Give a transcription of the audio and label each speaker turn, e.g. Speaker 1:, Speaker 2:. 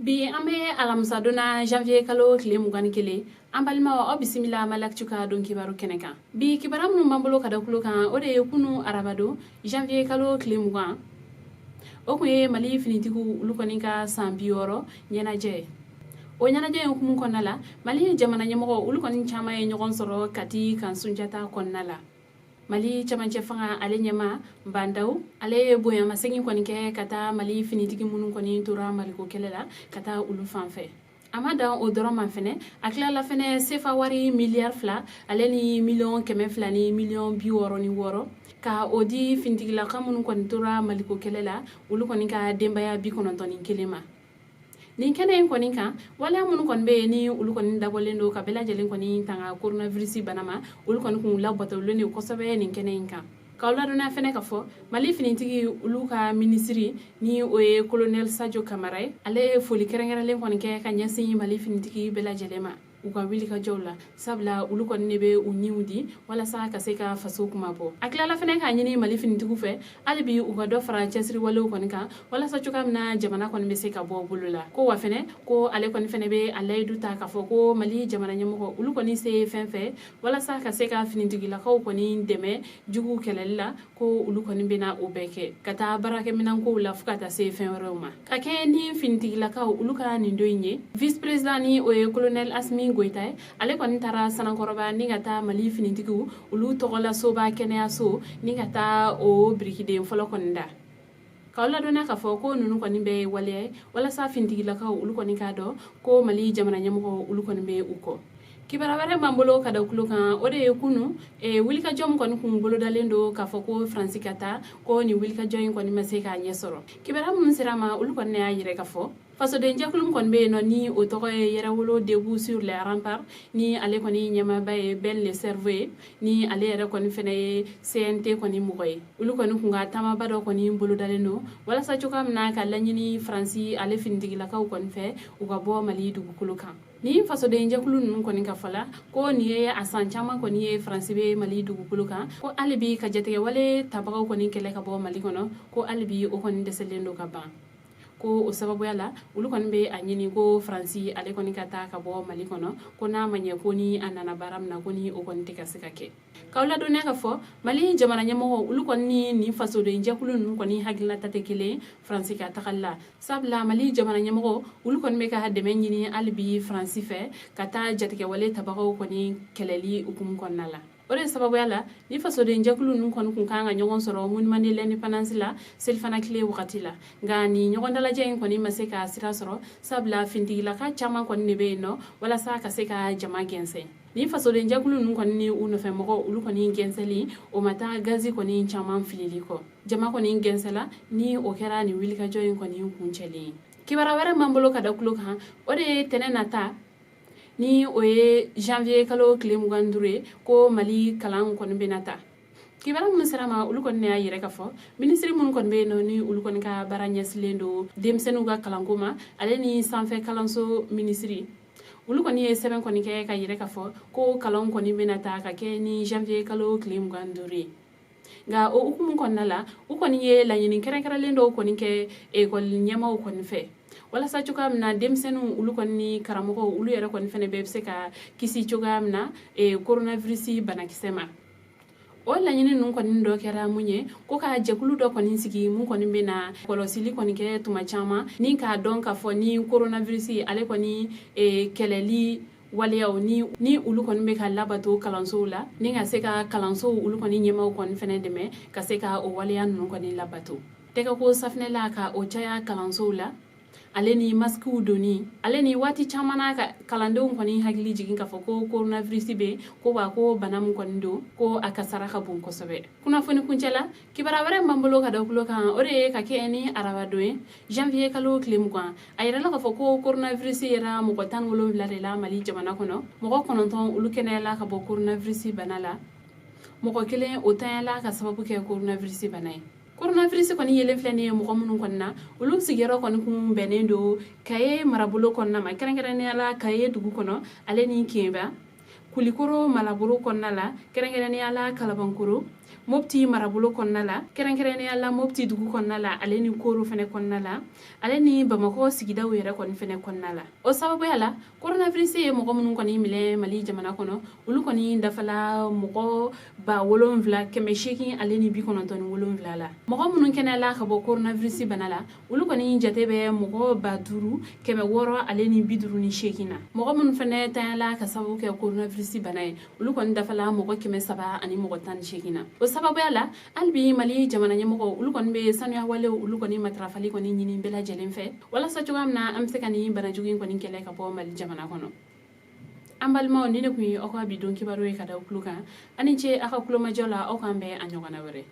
Speaker 1: Bi an bɛ alamisadon na, janvier kalo tile 21. An balimaw, aw bisimila Maliactu ka don kibaru kɛnɛ kan. Bi kibaru minnu b'an bolo ka da kulo kan, o de ye kunu arabadon, janvier kalo tile 20, o kun ye Mali finitigiw olu kɔni ka san 60 ɲɛnajɛ ye. O ɲɛnajɛ in hukumu kɔnɔna la, Mali jamana ɲɛmɔgɔ olu kɔni caman ye ɲɔgɔn sɔrɔ Kati camp Sunjata kɔnɔna la. Mali camancɛ fanga ale ɲɛma Bah N'Daw, ale ye bonyamasegin kɔni kɛ ka taa Mali finitigi minnu kɔni tora Maliko kɛlɛ la, ka taa olu fan fɛ. A ma dan o dɔrɔn ma fɛnɛ, a tilala fɛnɛ sefa wari miliyari 2 ale ni miliyɔn 200 ni miliyɔn 66 ka o di finitigilaka minnu kɔni tora Maliko kɛlɛ la, olu kɔni ka denbaya 91 ma. Nin kɛnɛ in kɔni kan, waleya minnu kɔni bɛ yen ni olu kɔni dabɔlen don ka bɛɛ lajɛlen kɔni tanga coronavirus bana ma, olu kɔni kun labatolen de kosɛbɛ nin kɛnɛ in kan. K'aw ladɔnniya fɛnɛ ka fɔ Mali finitigi olu ka minisiri, ni o ye colonel Sadio Kamara ye, ale ye foli kɛrɛnkɛrɛnlen kɔni kɛ ka ɲɛsin Mali finitigi bɛɛ lajɛlen ma u ka wulikajɔw la, sabula olu kɔni de bɛ u niw di walasa ka se ka faso kuma bɔ. A tilala fɛnɛ k'a ɲini Mali finitigiw fɛ hali bi u ka dɔ fara cɛsiriwalew kɔni kan, walasa cogoya min na jamana kɔni bɛ se ka bɔ bolo la. Ko wa fɛnɛ, ko ale kɔni fɛnɛ bɛ a layidu ta k'a fɔ ko Mali jamana ɲɛmɔgɔ olu kɔni se ye fɛn fɛn walasa ka se ka finitigilakaw kɔni dɛmɛ juguw kɛlɛli la, ko olu kɔni bɛna o bɛɛ kɛ, ka taa baarakɛminɛnkow la fo ka taa se fɛn wɛrɛw ma. Ka kɛ ni finitigilakaw olu ka nin don in ye, vice président, ni o ye colonel Assimi Goïta ye, ale kɔni taara Sanankɔrɔba ni ka taa Mali finitigiw olu tɔgɔla soba kɛnɛyaso ni ka taa o birikiden fɔlɔ kɔni da. K'aw ladɔnniya k'a fɔ ko ninnu kɔni bɛ waleya ye walasa finitigilakaw olu kɔni k'a dɔn ko Mali jamana ɲɛmɔgɔ olu kɔni bɛ u kɔ. Kibaruya wɛrɛ b'an bolo ka da kulo kan, o de ye kunu wulikajɔ min kɔni kun bolodalen don k'a fɔ ko Faransi ka taa, ko nin wulikajɔ in kɔni ma se k'a ɲɛ sɔrɔ. Kibaruya minnu sera ma, olu kɔni y'a yɛrɛ ka fɔ fasodenjɛkulu min kɔni bɛ yen nɔ, ni o tɔgɔ ye Yɛrɛwolo Debout sur les Remparts, ni ale kɔni ɲɛmaaba ye Ben le Cerveau ye, ni ale yɛrɛ kɔni fɛnɛ ye CNT kɔni mɔgɔ ye, olu kɔni kun ka taamaba dɔ kɔni bolodalen don walasa cogoya min na ka laɲini Faransi ale finitigilakaw kɔni fɛ u ka bɔ Mali dugukolo kan. Ni fasodenjɛkulu ninnu kɔni ka fɔ la, ko nin ye a san caman kɔni ye Faransi bɛ Mali dugukolo kan, ko hali bi ka jatigɛwale tabagaw kɔni kɛlɛ ka bɔ Mali kɔnɔ, ko hali bi o kɔni dɛsɛlen don ka ban. Ko o sababuya la, olu kɔni bɛ a ɲini ko Faransi ale kɔni ka taa ka bɔ Mali kɔnɔ, ko n'a ma ɲɛ ko ni a nana baara min na, ko ni o kɔni tɛ ka se ka kɛ. K'aw ladɔnniya ka fɔ Mali jamana ɲɛmɔgɔ olu kɔni ni nin fasodenjɛkulu ninnu kɔni hakilinata tɛ kelen Faransi ka tagali la, sabula Mali jamana ɲɛmɔgɔ olu kɔni bɛ ka dɛmɛ ɲini hali bi Faransi fɛ ka taa jatigɛwale tabagaw kɔni kɛlɛli hukumu kɔnɔna la. O de sababuya la, ni fasodenjɛkulu ninnu kɔni kun kan ka ɲɔgɔn sɔrɔ Monument de l'Indépendance la selifana tile wagati la, nka nin ɲɔgɔn dalajɛ in kɔni ma se ka sira sɔrɔ, sabula finitigilaka caman kɔni de bɛ yen nɔ walasa ka se ka jama gɛnsɛn. Ni fasodenjɛkulu ninnu kɔni ni u nɔfɛmɔgɔw olu kɔni gɛnsɛnli, o ma taa gazi kɔni caman filili kɔ, jama kɔni gɛnsɛla, ni o kɛra nin wulikajɔ in kɔni kuncɛlen ye. Kibaruya wɛrɛ m'an bolo ka da kulo kan, o de ye tɛnɛ nata, ni o ye janvier kalo tile 25 ye, ko Mali kalan kɔni bɛna ta. Kibaruya minnu sera ma, olu kɔni y'a yɛrɛ ka fɔ minisiri minnu kɔni bɛ yen nɔ, ni olu kɔni ka baara ɲɛsilen don denmisɛnninw ka kalanko ma, ale ni sanfɛ kalanso minisiri, olu kɔni ye sɛbɛn kɔni kɛ ka yɛrɛ ka fɔ ko kalanw kɔni bɛna ta ka kɛ ni janvier kalo tile 25 ye. Nka o hukumu kɔnɔna la, u kɔni ye laɲini kɛrɛnkɛrɛnlen dɔw kɔni kɛ ekɔli ɲɛmaw kɔni fɛ, walasa cogoya min na denmisɛnninw olu kɔni ni karamɔgɔw olu yɛrɛ kɔni fɛnɛ bɛɛ bɛ se ka kisi cogoya min na coronavirus banakisɛ ma. O laɲini ninnu kɔni dɔ kɛra mun ye? Ko ka jɛkulu dɔ kɔni sigi mun kɔni bɛ na kɔlɔsili kɔni kɛ tuma caman, ni k'a dɔn k'a fɔ ni coronavirus ale kɔni kɛlɛli waleyaw ni olu kɔni bɛ ka labato kalansow la, ni ka se ka kalansow olu kɔni ɲɛmaw kɔni fɛnɛ dɛmɛ ka se ka o waleya ninnu kɔni labato, tɛgɛko safinɛ la ka o caya kalansow la, ale ni masikiw donni, ale ni waati caman na ka kalandenw kɔni hakili jigin k'a fɔ ko coronavirus bɛ ko wa ko bana min kɔni don, ko a kasara ka bon kosɛbɛ. Kunnafoni kuncɛ la, kibaruya wɛrɛ b'an bolo ka da kulo kan, o de ye ka kɛ ni arabadon ye, janvier kalo tile 20, a yirala k'a fɔ ko coronavirus yɛrɛ mɔgɔ 17 de la Mali jamana kɔnɔ. Mɔgɔ 9 olu kɛnɛyala ka bɔ coronavirus bana la, mɔgɔ kelen o tanyala ka sababu kɛ coronavirus bana ye. Coronavirus kɔni yelen filɛ nin ye mɔgɔ minnu kɔni na, olu sigiyɔrɔ kɔni kun bɛnnen don Kaye marabolo kɔnɔna ma, kɛrɛnkɛrɛnnenya la Kaye dugu kɔnɔ, ale ni Kenba, Kulikoro marabolo kɔnɔna la, kɛrɛnkɛrɛnnenya la Kalabankoro. Mopti marabolo kɔnɔna la, kɛrɛnkɛrɛnnenya la Mopti dugu kɔnɔna la, ale ni Koro fɛnɛ kɔnɔna la, ale ni Bamakɔ sigidaw yɛrɛ kɔni fɛnɛ kɔnɔna la. O sababuya la, coronavirus ye mɔgɔ minnu kɔni minɛ Mali jamana kɔnɔ, olu kɔni dafala mɔgɔ 7897 la. Mɔgɔ minnu kɛnɛyala ka bɔ coronavirus bana la, olu kɔni jate bɛ mɔgɔ 5658 na. Mɔgɔ minnu fɛnɛ tanyala ka sababu kɛ coronavirus bana ye, olu kɔni dafala mɔgɔ 318 na. O sababuya la, hali bi Mali jamana ɲɛmɔgɔ olu kɔni bɛ sanuya walew olu kɔni matarafali kɔni ɲini bɛɛ lajɛlen fɛ, walasa cogoya min na an bɛ se ka nin bana jugu in kɔni kɛlɛ ka bɔ Mali jamana kɔnɔ. An balimaw, ni ne tun ye aw ka bi don kibaru ye ka da tulo kan. Aw ni ce aw ka kulomajɔ la. Aw k'an bɛn a ɲɔgɔnna wɛrɛ.